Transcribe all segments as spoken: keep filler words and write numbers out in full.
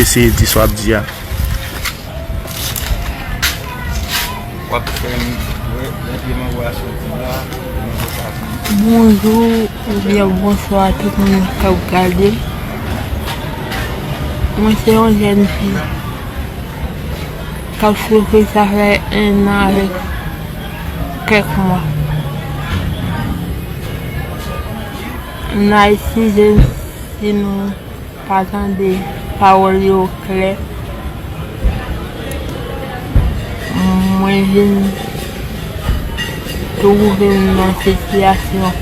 eseye di sa w ap di a. W ap fè m wè lè pye mango a soti la, mango sa vini. Bonjou oubyen bonswa tout moun k ap gade. Mwen se yon jèn fi k ap soufri, sa fè en an avèk kèk mwa. N a eskize m si nou pa tande pawòl yo klè. Mwen vin twouve m nan sitiyasyon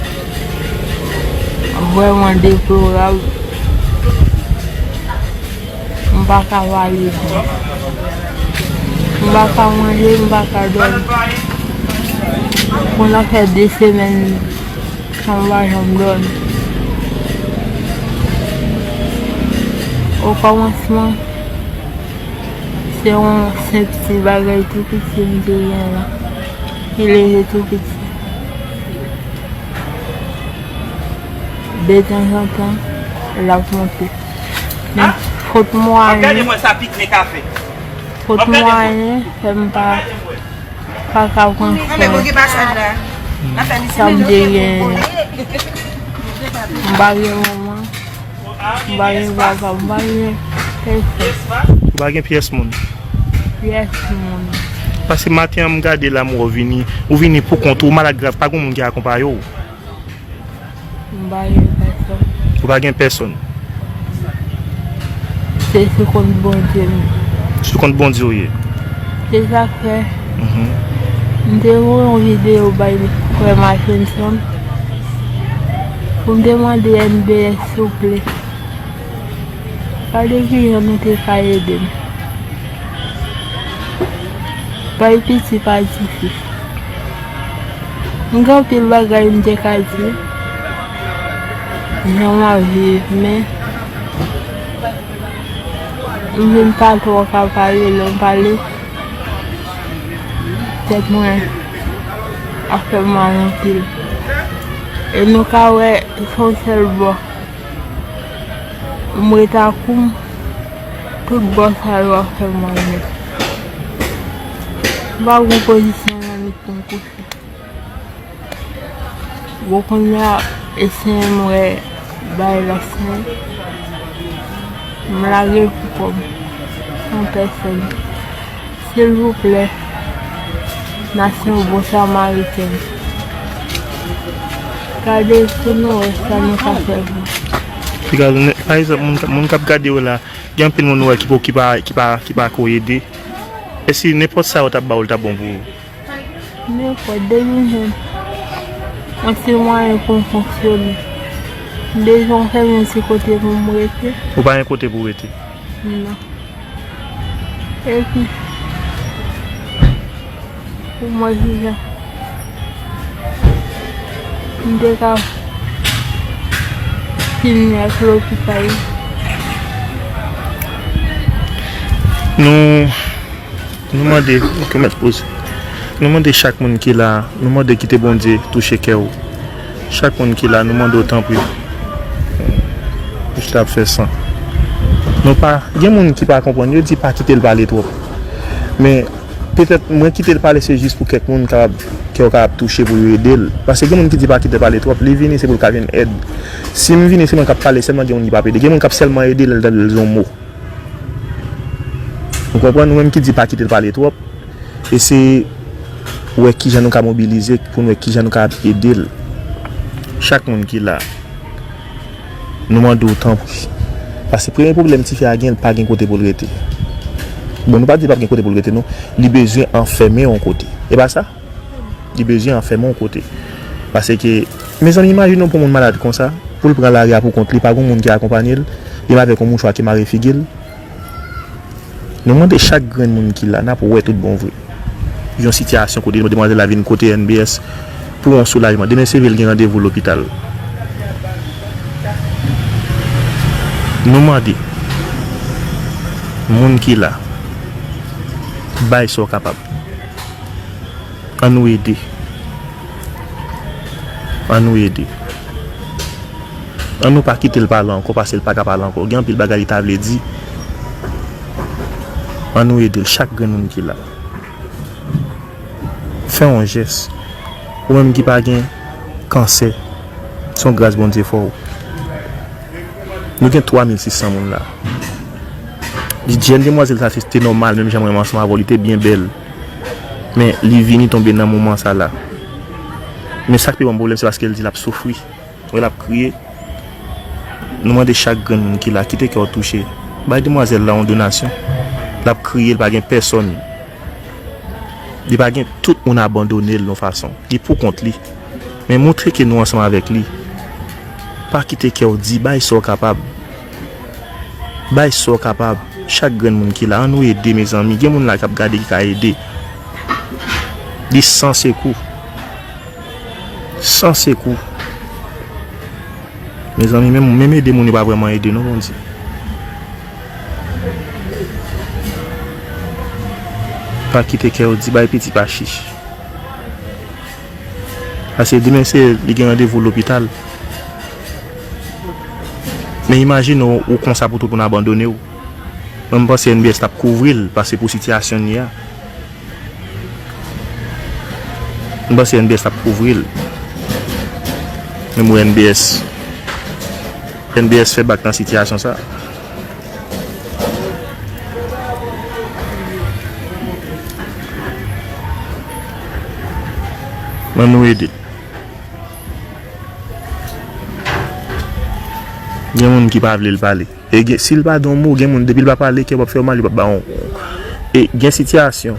vrèman deplorab. M pa ka pale byen. M pa ka manje, m pa ka dòmi. Mwen ap fè de semèn san m pa janm dòmi. Okòmansman, se yon senp ti bagay tou piti m te gen la, ki leve tou piti. Detanzantan, l ap monte. Men fòt mwayen, fòt mwayen fè m pa pa ka pran swen sa m te gen. M pa gen manman, m pa gen papa, m pa gen pèsòn. Ou pa gen pyès moun? Pyès moun. Paske maten an m gade la, m wè w vini, ou vini pou kont ou, ou malad grav, pa gen moun ki akonpaye w. M pa gen pèsòn. Ou pa gen pèsòn? Se sou kont Bondye m. Sou kont Bondye w ye? Se sa k fè m te voye yon videyo bay frè m Akenson pou m te mande N B S souple. Gade kijan nou te ka ede m. Bay piti pa difisil. M gen anpil bagay m te ka di, jan m ap viv, men m vin pa twò ka pale. Lè m pale, tèt mwen ap fè m mal anpil. E nou ka wè, se yon sèl bò m ret akoum, tout bò sa yo ap fè m mal nèt. M pa gon pozisyon nan nèt pou m kouche. Bon, kounye a, eseye m wè bagay la san m lage l pou kò m, san pèsòn. Silvouplè, nasyon bon samariten, gade pou nou wè sa nou ka fè pou. Piga, pa egzanp, moun, moun k ap gade w la, gen anpil moun ou wè ki pa, ki pa, ki pa, ki pa ko ede. E si nenpòt sa yo t ap ba w, l t ap bon pou ou? Nenpòt, depi m jwenn yon ti mwayen pou m fonksyone. M bezwen fè m yon ti kote pou m rete. Ou pa gen kote pou w rete? Non. Epi, pou mwen, kijan m te ka fini ak lopital? Nou, nou mande, ou mèt poze. Nou mande chak moun ki la, nou mande kite Bondye touche kè w. Chak moun ki la, nou mande w tanpri. Bouch la ap fè san. Nou pa, gen moun ki pa konprann, yo di pa kite l pale twòp. Men, petèt, mwen kite l pale, se jis pou kèk moun kapab, kè yo kapab touche pou yo ede l. Paske gen moun ki di pa kite l pale twòp, li vini, se pou l ka jwenn èd. Si m vini, se mwen k ap pale, sèlman gen moun ki p ap ede. Gen moun k ap sèlman ede lè l tande l di yon mo. Ou konprann? Nou menm ki di pa kite l pale twòp, eseye wè kijan nou ka mobilize pou n wè kijan nou ka ede l. Chak moun ki la, nou mande w tanpri. Paske premye pwoblèm tifi a gen, l pa gen kote pou l rete. Bon, nou pa di l p ap gen kote pou l rete, non. Li bezwen anfèmen yon kote. E pa sa? Li bezwen anfèmen yon kote. Paske, mezanmi, imajine w pou yon moun malad konsa, pou l pran lari a pou kont li, pa gen moun ki akonpanye l, li menm avèk yon mouchwa ki mare figi l. Nou mande chak grenn moun ki la, n ap wè tout bon vre. Yon sitiyasyon kote demwazèl la vin kote N B S pou yon soulajman. Demen se vre l gen randevou lopital. Nou mande moun ki la, bay sa w kapab. Ann nou ede. Ann nou ede. Ann nou pa kite l pale ankò, paske l pa ka pale ankò. Gen anpil bagay li ta vle di. Ann nou ede l, chak grenn moun ki la. Fè yon jès. Ou menm ki pa gen kansè, se yon gras Bondye fè w. Nou gen twa mil sis san moun la. Li, jèn demwazèl sa, se te nòmal, menm jan mwen ansanm avè w, li te byen bèl. Men li vini tonbe nan moman sa la. Men sa k pi ban m pwoblèm, se paske l di l ap soufri. Wè l ap kriye. Nou mande chak grenn moun ki la, kite kè w touche. Bay demwazèl la yon donasyon. L ap kriye, l pa gen pèsòn. Li pa gen, tout moun abandone l yon fason. Li pou kont li. Men montre ke nou ansanm avèk li. Pa kite kè w di, bay sa w kapab. Bay sa w kapab. Chak grenn moun ki la, ann nou ede, mezanmi. Gen moun la k ap gade ki ka ede. Li san sekou. San sekou. Mezanmi, menm, menm ede moun yo pa vrèman ede non, Bondye. Pa kite kè w di, bay piti pa chich. Paske demen se li gen randevou lopital. Men imajine w, ou konsa pou tout moun abandone w. Mwen, m panse N B S t ap kouvri l, paske pou sitiyasyon li a. M panse N B S t ap kouvri l. Men mwen N B S, N B S fè bak nan sitiyasyon sa. Ann nou ede l. Gen moun ki pa vle l pale. E gen, si l pa di yon mo, gen moun, depi l pa pale, kè w p ap fè w mal, yo p ap ba w. E gen sitiyasyon,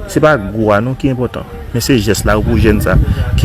se pa gwo a non ki enpòtan, men se jès la pou jèn sa.